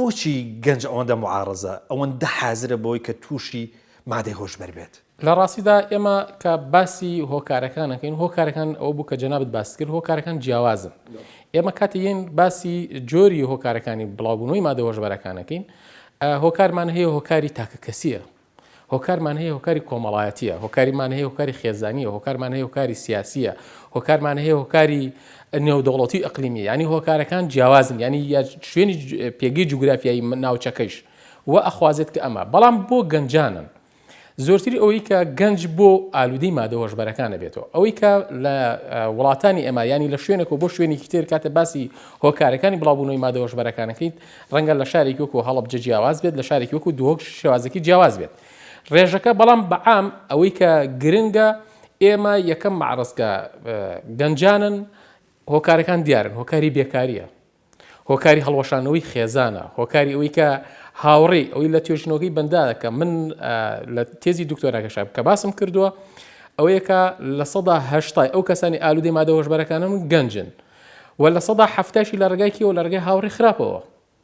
بۆچی گەنج ئەوەندە معارەزە، ئەوەندە حازرە بەوەی کە تووشی مادەی هۆشبەر بێت؟ لە ڕاستیدا ئێمە کە باسی هۆکارەکان ئەکەین، هۆکارەکان ئەوە بوو کە جەنابت باست کرد، هۆکارەکان جیاوازن. ئێمە کاتێ یەین باسی جۆری هۆکارەکانی بڵاوبوونەوەی مادە هۆشبەرەکان ئەکەین، هۆکارمان هەیە هۆکاری تاکەکەسییە، هۆکارمان هەیە هۆکاری کۆمەڵایەتییە، هۆکاریمان هەیە هۆکاری خێزانییە، هۆکارمان هەیە هۆکاری سیاسییە، هۆکارمان هەیە هۆکاری نێودەوڵەتی و ئەقلیمییە، یانی هۆکارەکان جیاوازن، یانی شوێنی پێگەی جوگرافیایی ناوچەکەیش و ئەخوازێت کە ئەمە، بەڵام بۆ گەنجانن زۆرتری ئەوەی کە گەنج بۆ ئالوودەی مادە هۆشبەرەکان ئەبێتەوە ئەوەی کە لە وڵاتانی ئێمە ینی لە شوێنێک و بۆ شوێنێکی تر کاتە باسی هۆکارەکانی بڵاوبوونەوەی مادە هۆشبەرەکانەکەیت ڕەنگە لە شارێکی وەکو هەڵەبجە جیاواز بێت لە شارێکی وەکو دهۆک شێوازێکی جیاواز بێت ڕێژەکە بەڵام بەعام ئەوەی کە گرنگە ئێمە یەکەم معرض کە گەنجانن هۆکارەکان دیارن هۆکاری بێکاریە هۆکاری هەڵوەشانەوەی خێزانە، هۆکاری ئەوەی کە هاوڕێی ئەوەی لە توێژینەوەکەی بەندا کە من لە تێزی دکتۆراکەشا کە باسم کردووە ئەوەیە کە 80% ئەو کەسانی ئالوودەی مادە هۆشبەرەکانن گەنجن و 70% شی لە ڕێگای کیەوە لە ڕێگای هاوڕێی خراپەوە.